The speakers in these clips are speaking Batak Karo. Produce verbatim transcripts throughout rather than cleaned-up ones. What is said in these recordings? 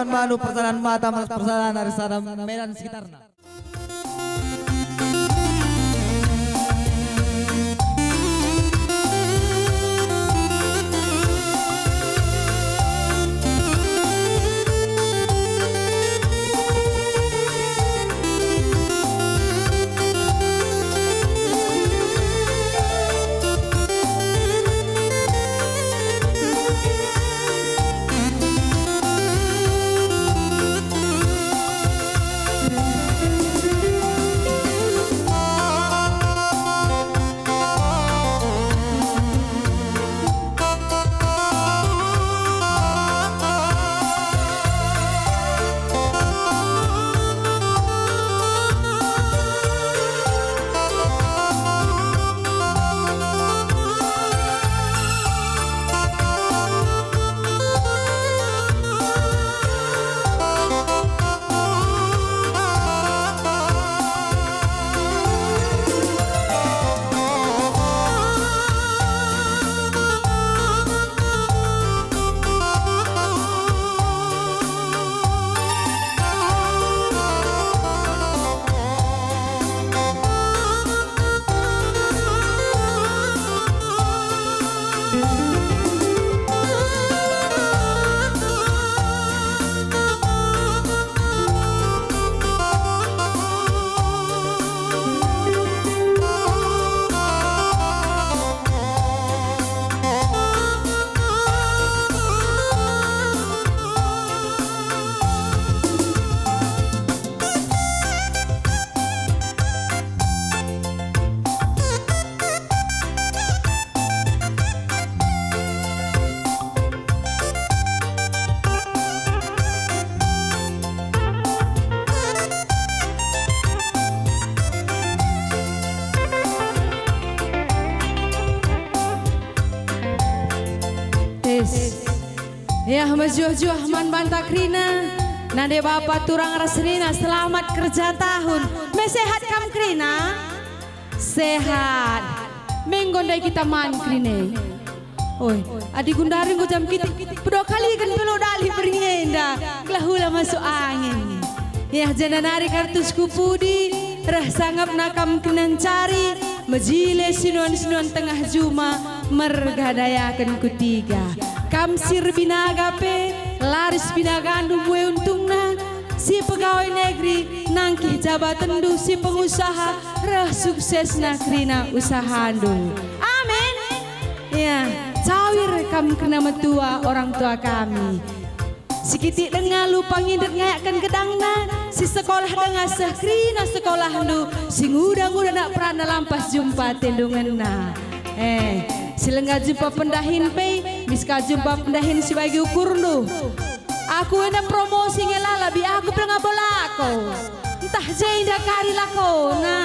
Manu, perjalanan Batam, perjalanan dari sana Medan sekitarna. Tes. Yah, mejuah-juah man banta kerina. Nande bapa turang ras senina, selamat kerja tahun. Me sehat kam kerina? Sehat. Me enggo ndai kita man kerina. Oi, adi gundari enggo jam kitik, pedua kaliken pe lo dali berngi enda, gelah ula masuk angin. Yah, jenda nari kartusku pudi, reh sangapna kam kerina ncari, mejile sinuan-sinuan tengah juma, merga dayaken kutiga. Kam si erbinaga pe, laris binagandu mbue untungna, si pegawai negeri, nangkih jabatenndu, si pengusaha, reh suksesna kerina usahandu. Amin. Ya, cawir kam kerina metua orang tua kami. Sikitik denga lupa ngindet ngayakken gedangna, si sekolah denga seh kerina sekolahndu, si nguda-nguda nak peranna lampas jumpa tendungenna. Eh, si langa jumpa pendahin pe, mis ka jumpa pendahin si bagi ukurndu. Aku enda promosi nge lala bi aku pe langa bo lako. Ntah je enda kari lakona,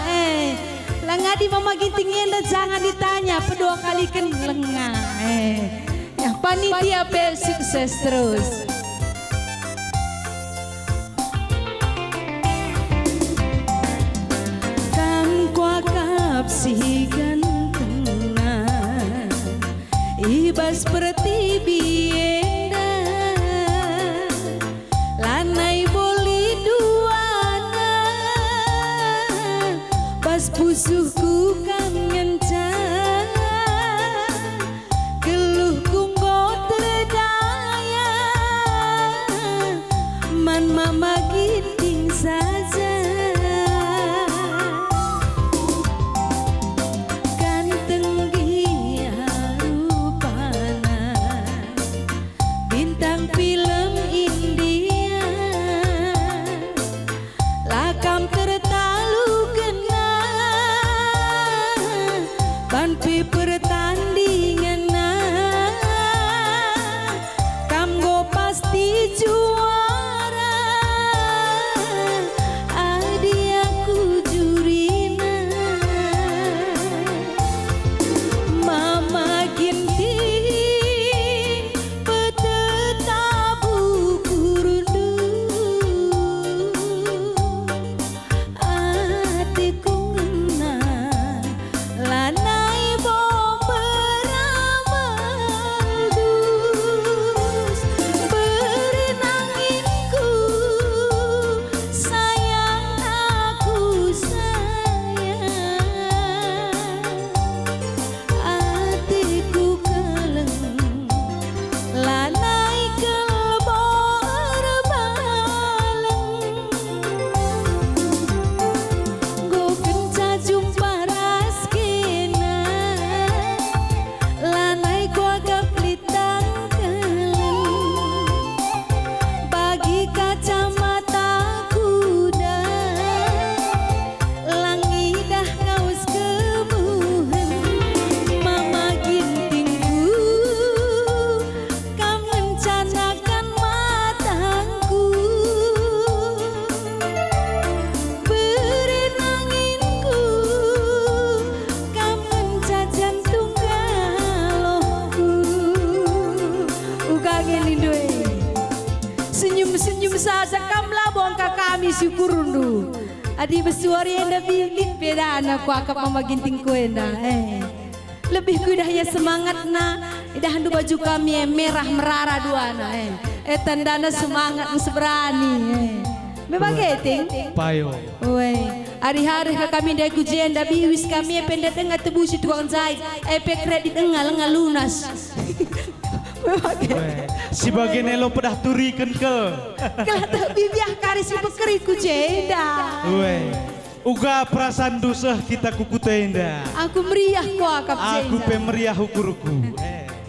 eh. Langa di Mama Ginting enda jangan ditanya, pedua kaliken lenga, eh. Ya, panitia pe sukses terus. Kam kuakap si gantengna i bas pertibi enda, lanai boli duana, bas pusuhku kam ngenca. Geluhku enggo terdaya man Mama Ginting saja. Ganteng gia rupana, Asa kam labo engka kami si ukurndu. Adi besuari enda bi lit bedana kuakap Mama Gintingku enda, eh. Lebih kuidah ia semangatna, idahndu baju kami, eh, merah merara duana, eh. Eh, tandana semangat seberani, eh. Me bage, Ting? Payo. Weh, arih-arih ka kami ndai ku jenda, biwis kami, eh, pe ndat denga tebusi tukang jahit, eh, pe kredit denga lenga lunas. Weh, si bage nelo pedah turiken kel. Kelata bibiah kari si pekeri ku jenda. Weh, uga perasanndu seh kita ku kuta enda. Aku meriah kuakap jenda. Aku pe meriah ukurku.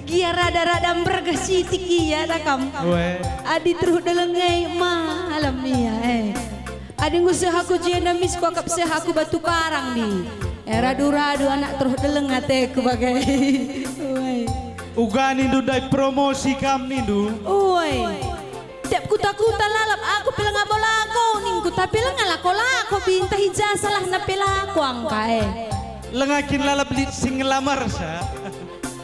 Gia rada-rada mbergeh sitik ia da kam. Weh. Adi teruh deleng e malem ia, eh. Adi enggo seh aku jenda mis kuakap seh aku batu karang di. Eh, radu-radu anak teruh deleng ateku bage. Uai. Uga nindu ndai promosi kam nindu? Uai. Tiap kuta-kuta lalap aku pe lenga bo lako ningku, tapi lenga lako-lako bintah i ja salahna pe lako angka e. Lenga kin lalap lit si ngelamarsa?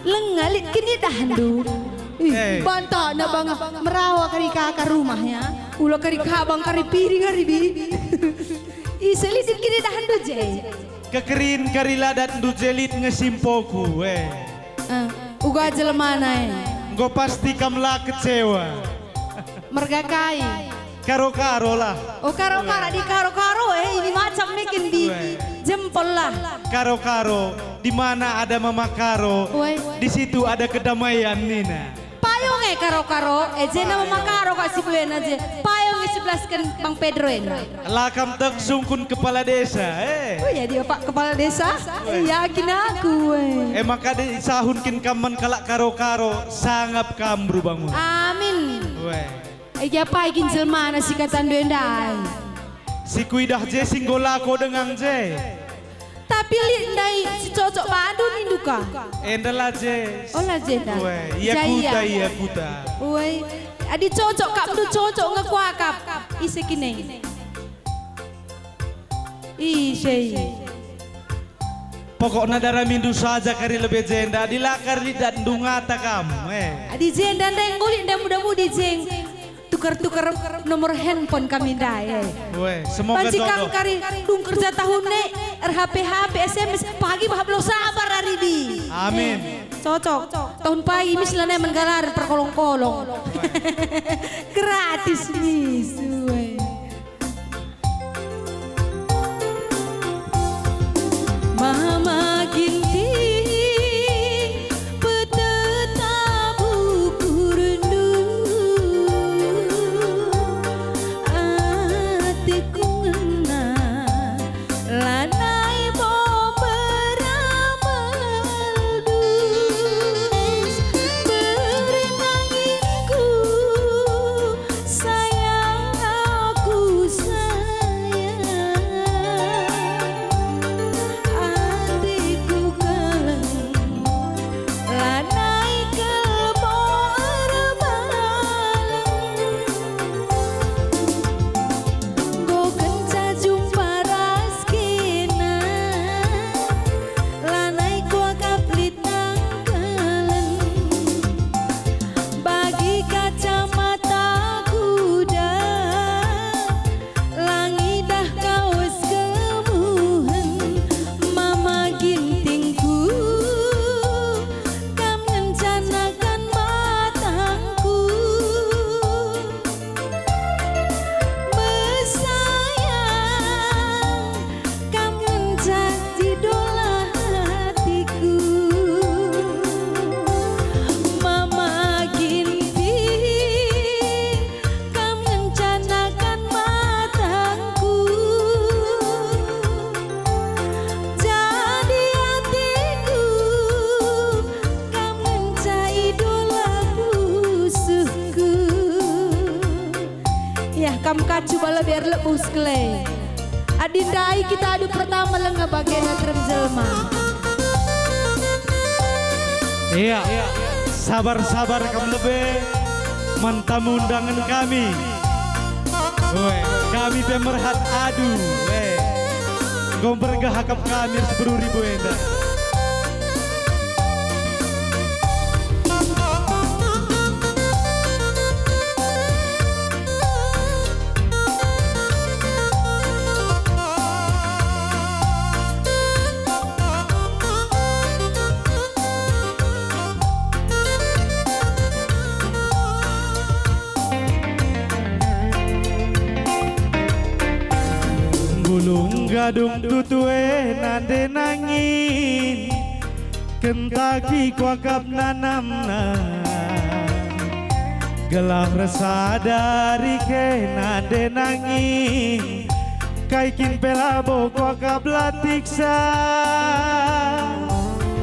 Lenga lit kin idahndu. Ih, eh. Bantana banga merawa kari kaka rumahnya. Ula kari kabang kari piring kari bi. Ise lit kin idahndu je? Kekerin kari ladatndu je lit nge simpoku, eh. Eh, uga jelemana, eh. Enggo pasti kam la kecewa. Merga kai? Karo-karo lah. Oh, karo-karo, di karo-karo, eh, ini macam mekin di jempol lah. Karo-karo, di mana ada Mama Karo, di situ ada kedamaian nina. Payung e karo-karo, eh, jena Mama Karo kak si buena je. Payung e sebelasken Bang Pedro ena. La kam tek sungkun kepala desa, eh. Oh ya dia Pak Kepala Desa? Yakin aku, eh. Eh, maka disahun kin kam man kalak karo-karo, sangap kam beru bangun. Amin. Weh. Egi apai kin jelmana si katandu ndai? Si kuidah je si enggo lako dengang je. Tapi lit ndai si cocok bandu nindu ka? Enda la je. Oh, la je ndai. Weh, ia kuta, ia kuta. Weh, adi cocok kap ndu cocok nge kuakap. Ise kine? Ise. Pokokna daramindu saja kari lebe jenda, adi la kari lidatndu ngata kam, eh. Adi jenda ndai enggo lit ndai muda-mudi jeng. Tuker-tuker nomor handphone kami ndai, eh. Weh, semoga banci kam jodoh. Kari dung kerja tahun ne, er-H P-H P, S M S, pagi bah belo sabar ari di. Amin. Eh, cocok. Tahun pagi mis lanai menggalar perkolong-kolong. Gratis mis. Weh. Mama Ginting, peteta bukurndu, ateku ngena, lanai bo beramal dus, bernanginku. Sayang aku sayang, ateku keleng, lanai kelbo erbaleng. Enggo kenca jumpa ras kena, lanai kuakap lit nangkelen. Bagi kacamata kuda, la ngidah kawes kemuhen. Mama Gintingku, kam ngencanakan matangku. Mesayang, kam ngenca idola hatiku. Mama Ginting, kam ngencanakan matangku. Jadi atiku, kam ngenca idola pusuhku. Yah, kam ka cuba lebe erlebuh sekali. Adi ndai kita adu pertama lenga bagena terem jelma. Iya, sabar-sabar kam lebe man tamu undangen kami. Weh, kami pe merhat adu, weh. Enggo mbergah akap kami seberu ribu enda. Kadung tutu e nande nangin, kentaki kuakap nanamna. Gelah ersadari ke nande nangin, kai kin pe labo kuakap latiksa.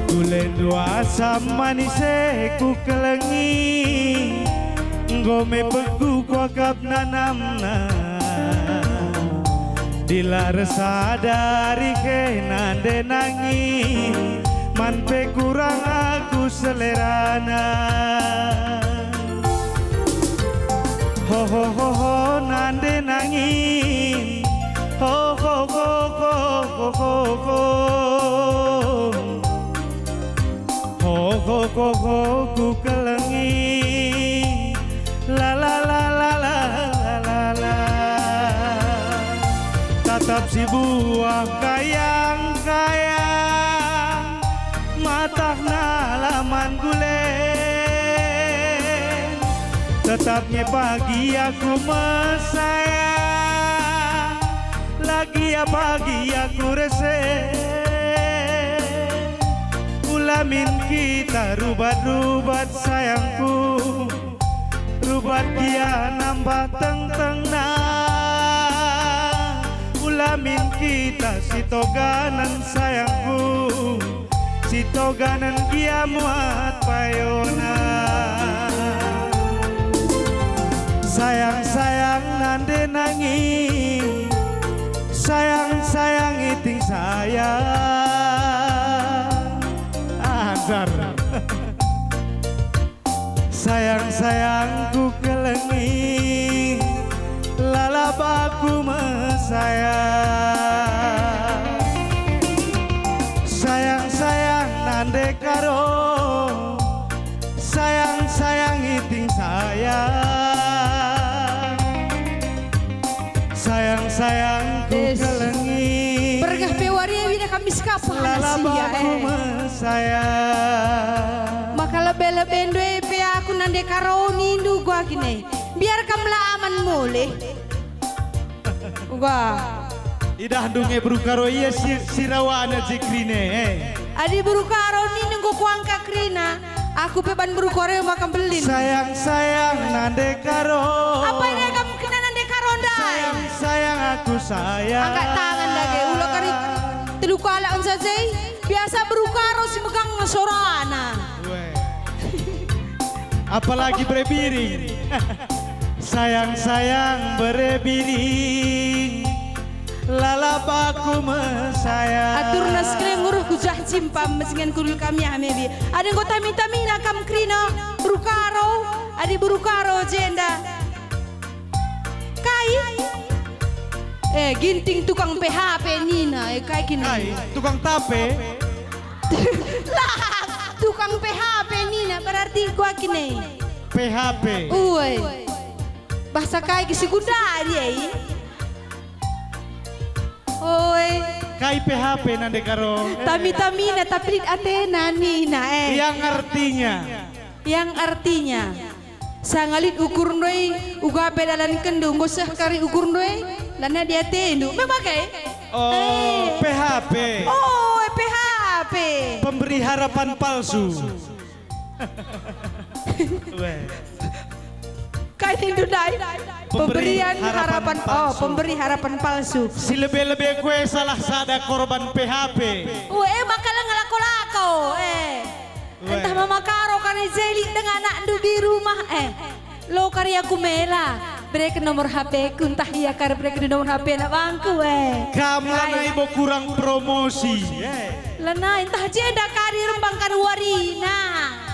Kulendu asam manis e kukelengi, enggo me pegu kuakap nanamna. Dilah ersadari ke nande nangin, man pe kurang aku selerana. Ho, ho, ho, ho, nande nangin. Ho, ho, ho, ho, ho, ho, ho. Ho, ho, ho, ho, kukelengi. La, la, la. Tatap sibuah kayang-kayang, matahna la man gule. Tetap nge pagi aku mesayang, lagi ya pagi aku rese. Ulamin kita rubat-rubat sayangku, rubat gia nambah tengtengna. Ulamin kita sitoganen sayangku, sitoganen gia muat payona. Sayang-sayang nande nangin, sayang-sayang iting sayang. Ajar. Sayang-sayang kukelengi, lalap aku mesayang. Sayang-sayang nande karo, sayang-sayang iting sayang. Sayang-sayang kukelengi. Bergah pe wari e, wina kami sekapa anak sia, eh. Maka lebe-lebe ndue pe aku nande karo nindu gua gine. Biar kam la aman mulih. Uga. Idahndu nge beru karo ia si, si rawana je kerine, eh. Adi beru karo nindu enggo kuangka kerina, aku pe ban beru karo maka mbelin. Sayang-sayang nande karo. Apa ina kam kena nande karo ndai? Sayang, sayang aku sayang. Angkat tangan dage, ula kari telu kalak ensa jei. Biasa beru karo si megang sorana. Weh. Apalagi bere biring. Sayang-sayang bere biring, lalap aku mesayang. Aturna sekali nguruh ku jah cimpa mesingen kudul kami ah mebi. Adi enggo tami-tamina kam kerina beru karo, adi beru karo jenda. Kai? Eh, Ginting tukang P H P nina, eh, kai kin? Kai, tukang tape? Lah, tukang P H P nina, berarti gua kine. P H P. Ue. Bahasa kai ki si gundari, eh? Oi. Kai P H P nande karo? Tami-tamina tapi lit atena nina, eh. Yang artinya? Yang artinya, sanga lit ukurndu e, uga pe dalankenndu enggo seh kari ukurndu e, lanai di atendu. Memang kai? Oh, eh. P H P. Oh, P H P. Pemberi harapan palsu. Weh. Kai nindu ndai? Pemberi harapan palsu. Pemberian harapan, oh, pemberi harapan palsu. Si lebe-lebe kue salah sada korban P H P. Ue, maka la ngelako-lako, eh. Weh. Entah mama karo kari jeli dengan anakndu di rumah, eh. Lo kari aku mela. Bereken nomor H P-ku, entah ia kari bereken nomor H P anak bangku, eh. Kam lanai bo kurang promosi, eh. Lanai, entah jenda kari rembang kari warina.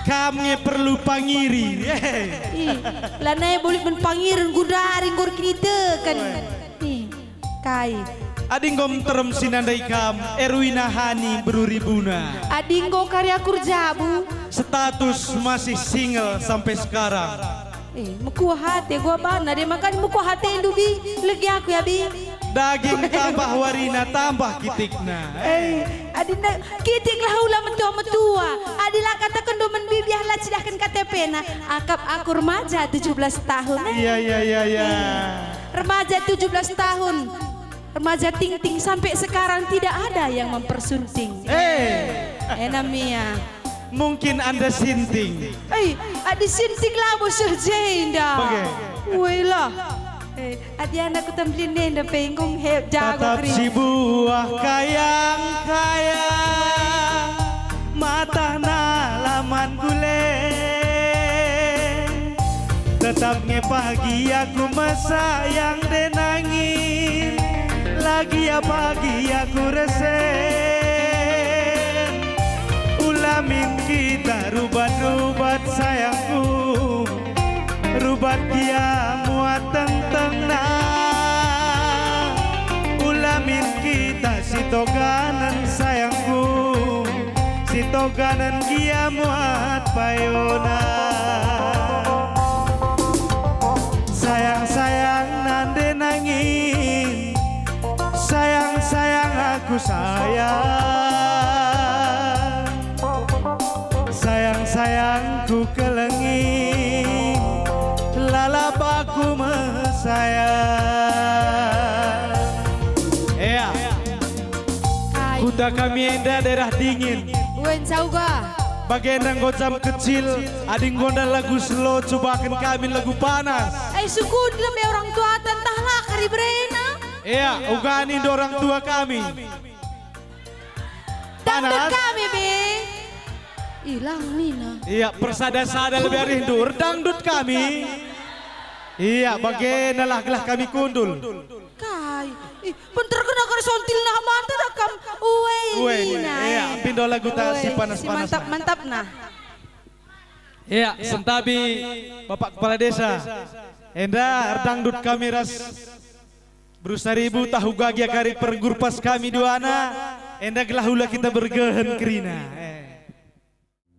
Kam nge perlu pangiri, eh. Ih, lanai bo lit man pangiren gundari nggor kiniteken. Weh. Ih. Kai. Adi enggo nterem si nandai kam, Erwina Hani beru ribuna. Adi enggo kari aku erjabu. Status masih single sampai sekarang. Eh, mekuah ate gua bana de, makanya mekuah atendu, Bi. Legi aku ya, Bi. Daging tambah warina tambah kitikna. Eh, adi na, kitiklah ula metua-metua. Adi la katakenndu man Bi, biarlah cidahken K T P-na. Akap aku remaja tujuh belas tahun, eh. Iya, iya, iya, iya. Remaja tujuh belas tahun. Remaja Tingting sampai sekarang tidak ada yang mempersunting. Eh. Ena mia. Mungkin Anda sinting. Eh, adi sinting labo seh jenda. Bage. Woi lah. Eh, adi anak kutemplin nenda pe enggo he jago Tatap kering. Si buah kayang-kayang, matahna laman gule. Tetap nge pagi aku mesayang denangin, lagi ya pagi aku resen. Ulamin kita rubat-rubat sayangku, rubat gia muat tengtengna. Ulamin kita sitoganen sayangku, sitoganen gia muat payona. Sayang-sayang nande nangin, sayang-sayang aku sayang. Sayang-sayang ku kelengi, lalap aku mesayang. Ea. Kai. Kuta kami enda daerah dingin. Wen sauga. Bagenda enggo jam kecil, adi enggo nda lagu slow, cubaken kami lagu panas. Eh, sukun lem ya orang tua, tentahlah kari berena. Ea, uga nindo orang tua kami. Dangdut Panas. Kami, Bi. Ilang nina. Iya, persada-sada lebih arihndu. Erdangdut kami. Iya, bage nalah gelah kami kundul. Kai. Ih, pun terkena kar sontil nah manta dah kam. Uwe, Uwe, nina, iya, eh. Pindo lagu ta si Uwe, panas-panas. Mantap, nah. Mantap, nah. Iya, sentabi Bapak Kepala Desa. Enda erdangdut kami ras Beru Saribu, tah uga gia kari pergurpas kami duana, enda gelah ula kita bergehen kerina. Eh.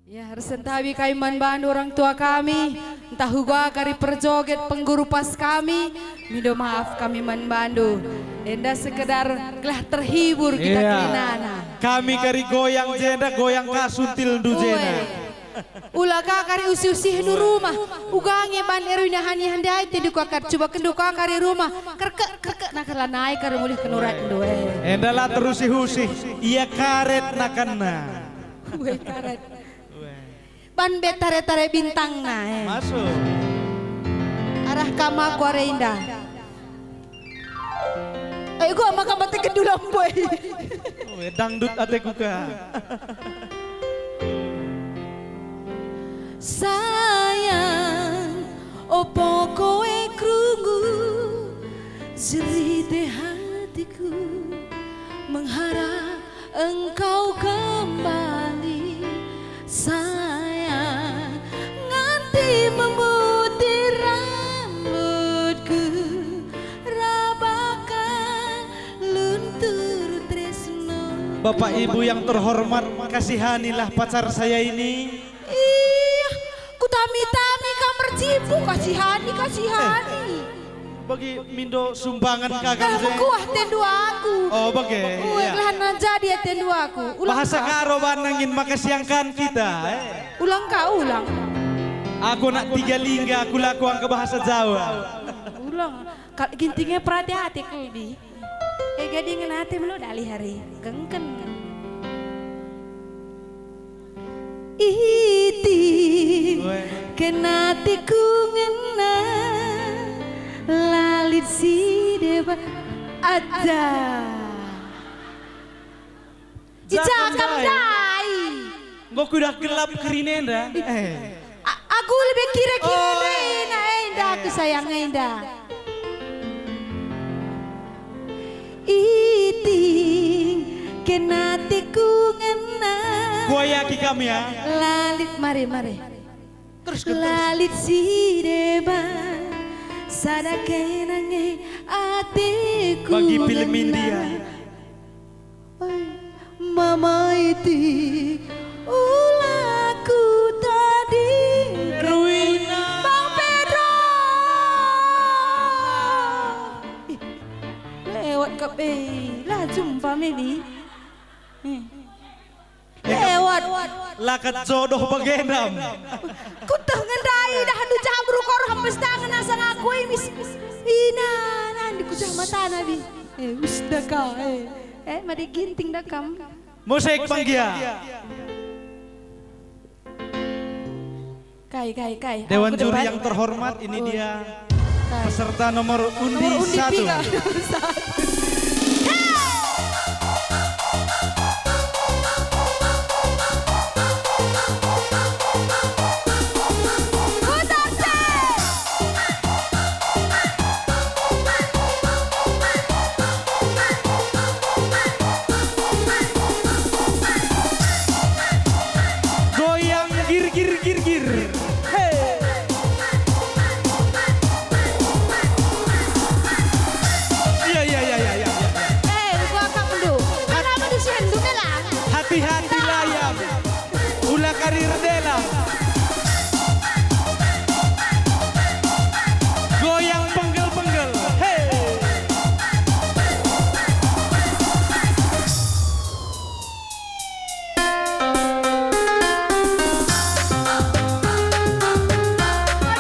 Ya, ersentabi kami man bandu orang tua kami, ntah uga kari perjoget penggurupas kami, mindo maaf kami man bandu. Enda sekedar gelah terhibur kita. Iya. Kerinana. Kami kari goyang jenda, goyang ka suntilndu jenda. Uwe. Ula ka kari usih-usihndu rumah. Uga nge ban erui nahani handai tendu kakar. Cuba kendu ka kari rumah. Kerkek, kerkek, nah, kala nai kari mulih kenuratndu, eh. Enda la terusih-usih. Ia karet nakanna. Ue karet. Ban be tare-tare bintangna, eh. Masuk. Arah kam aku are indah. Ayo, gua maka mate kedua lamboi. Oh, eh, dangdut ateku ka. Sayang, opo kowe krungu, jerit hatiku, mengharap engkau kembali, sayang, nganti memutih rambutku, rabakan luntur tresno. Bapak Ibu yang terhormat, kasihanilah pacar saya ini. Ih, kutami-tami kam erjimpuh, kasihani, kasihani. Eh, bagi mindo sumbangan kagak. Eh, mekuah tendu aku. Oh, bage. Ue, iya. Kelana jadi ya tendu aku. Ulang. Bahasa ka. Karo banangin maka siangkan kita, eh. Ulang ka, ulang. Aku nak tiga lingga, aku laku angka bahasa Jawa. Ulang. Kal gintingnya perhati-hati kudi. Eh, gadingen ate melo dalih hari. Kengken. Iting, weh. Kena tiku ngena, lalit si deba aja. Ica kam ndai. Enggo kudah gelap kerina enda. Eh. A-, aku lebih kira-kira. Oh, ndai, eh. Nah, enda aku sayang enda. Iting kena tiku ngena. Kuayaki kami ya. Lalit, mari, mari. Terus, terus. Lalit si deba, sada kena nge ateku. Bagi film India. Oi, Mama Iti, ulaku tadi. Ruina. Bang Pedro. Ih, lewat kap, eh, la jumpa me, Bi. Eh. Lewat. Lakat jodoh bagendam. Kuteh ngendai dah ndu jabru kor hempes tangen asa ngaku, eh, mis. Ina, nandi kujah matana, Bi. Eh, us da ka, eh. Eh, mari ginting da kam. Musik, Bang Gia. Kai, kai, kai. Dewan juri yang terhormat, ini dia peserta nomor undi satu. Nomor undi tiga. Goyang gir, gir, gir, gir. He. Iya, iya, iya, iya, iya. Eh, gua akapndu. Kenapa di situ, Nelang? Hati-hati layam. Ula kari erdela. Goyang penggel-penggel. He.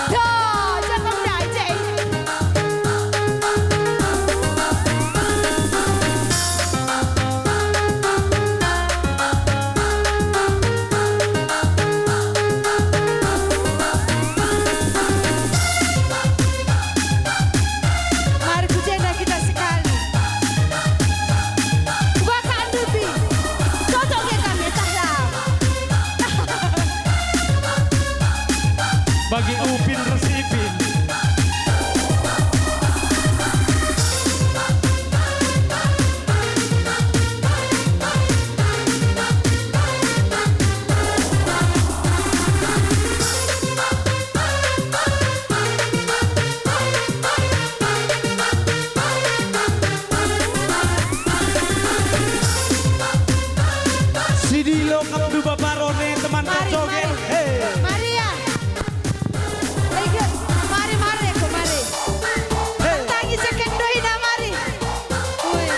Aduh, jangan dajeng. Mari ku jenda kita sekali. Kubakan dupi. Cocok ya kami, tah lah. Bagi Upin ras Ipin. Sidi lokap du bapa rone teman. Mari, kacogen. Mari. Hei. Mari ya. Mari, mari, mari. Hei. Tangi ceken doina, mari. Ui.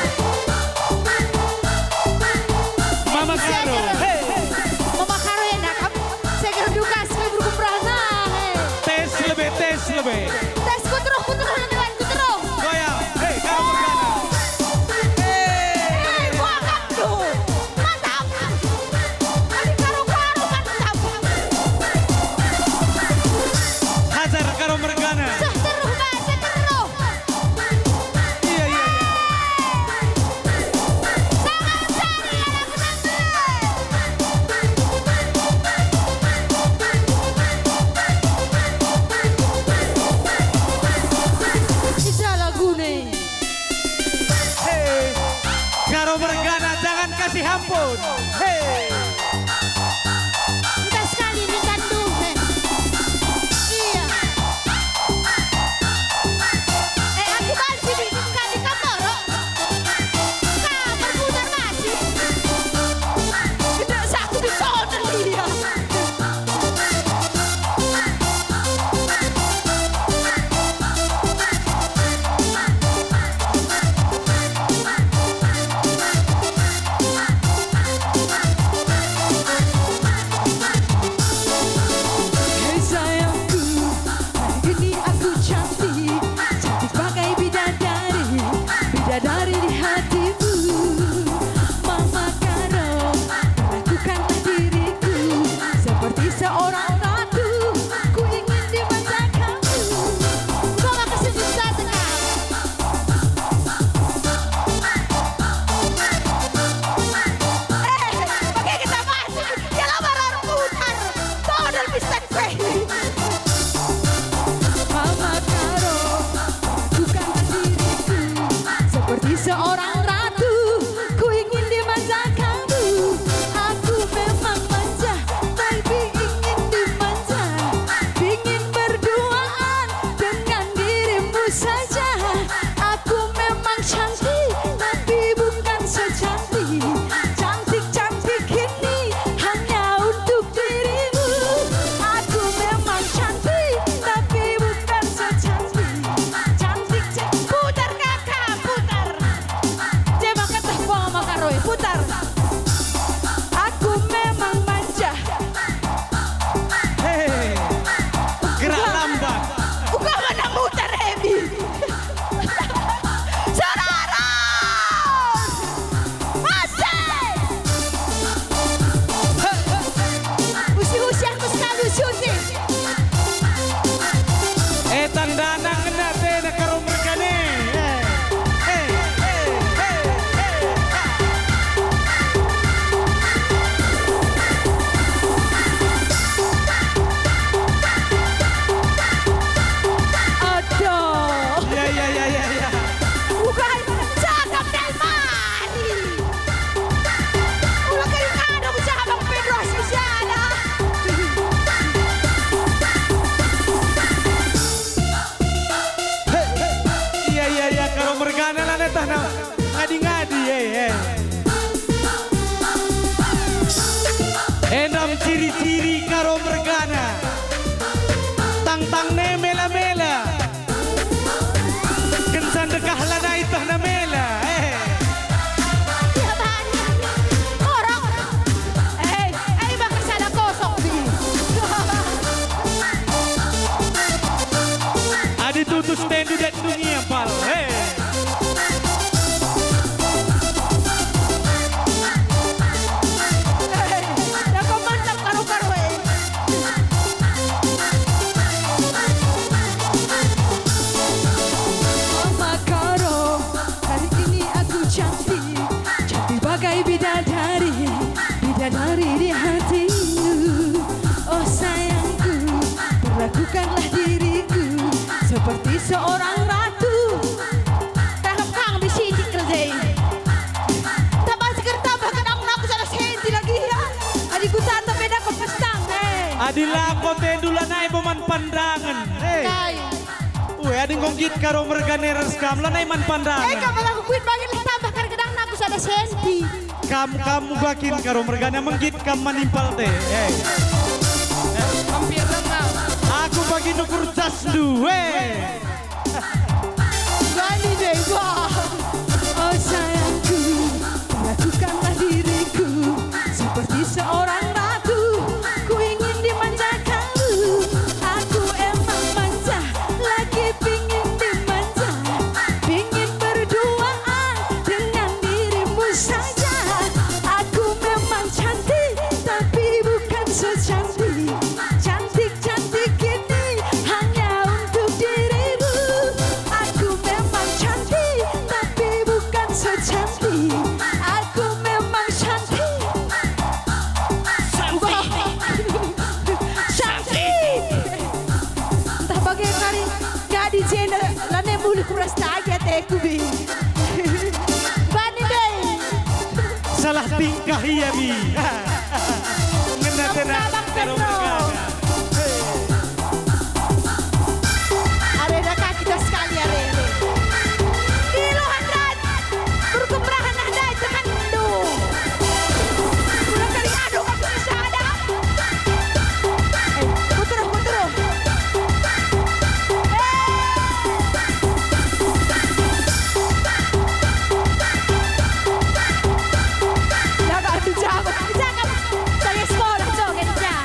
Mama Karo. Hei. Mama Karo ya, nak. Saya kira duka, saya berkumprah, nah, hei. Tes lebe, tes lebe. Tes ku terus, ku terus, ku terus. Goyang, hei, Karo Mergana. Hei, gua kan tuh. Mantap. Tadi Karo-Karo kan mantap. Hajar Karo Mergana. Seh, terus, Mbak, seh, terus. Iya, iya, iya. Tangan cari anak. Isa laguna e. Hei, Karo Mergana, jangan kasih ampun. Hei. Minta sekali, minta dua, hei. Iya. Eh, aku balik sini, kali kamu, Ro. Ka, berputar masih. Kena satu di sana dia. Hei sayangku, hari ini aku cantik, cantik bagai bidadari, bidadari di hatimu. Mama Karo, perlakukanlah diriku seperti seorang ratu, ku ingin dimanja kamu. Coba kasih duta tengah. Eh, pakai kita masuk. Ya, lama putar. Todol bisa. Mama Karo, bukan diriku seperti seorang ratu. Ku ingin dimanja kamu. Aku memang manja, tapi ingin dimanja. Ingin berduaan dengan dirimu saja. Aku memang cantik, tapi bukan secantik cantik-cantik ini hanya untuk dirimu. Aku memang Stendu det dungi empal. He. Hei, ya kau mantap karo-karo, eh. Mama Karo, hari ini aku cantik, cantik bagai bidadari, bidadari di hatimu. Oh sayangku, perlakukanlah diriku seperti seorang ratu. Tangkap kang di sini kerjai. Tambah seger tambah kedang aku sada senti lagi ya. Adi ku tatap beda ku pestang, eh. Adi lako tendu lanai bo man pandangen, eh. Kai. Ue, adi enggo nggit Karo mergane ras kam, lanai man pandangen. Eh, kamu laku kuit bagi tambah kar kedang aku sada senti. Kam, kam muga kin Karo mergane menggit kam manimpal te, eh. Hampir dengar. Aku bagi nukur jasndu, eh. Bani deh, wah. Oh sayangku, perlakukanlah diriku seperti seorang ratu. Ku ingin dimanja kamu. Aku emang manja, lagi pingin dimanja. Pingin berduaan dengan dirimu saja. Aku memang cantik, tapi bukan so cantik. Cantik-cantik ini hanya untuk dirimu. Aku memang cantik, tapi bukan so cantik. Aku memang cantik. Cantik. Cantik. Ntah bage kari, gak di jenda, lanai mulih kuras tagi ateku, bi. Bani deh. Salah tingkah ia, bi. Ngena tena Abang Karo Petro. Mergana. Arena ka kita sekali, are. Iluh, Andrat. Turkum rahan, Andrat, tekan. Duh. Udah kali, aduh, aku susah ada. Eh, puter, puter. Eh. Jaga, jaga, jaga. Saya sekolah, joget, ja.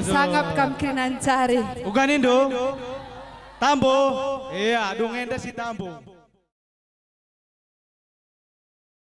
Sangap kam kerina ncari. Uga nindu? Tambo. Iya, dung enda si Tambo.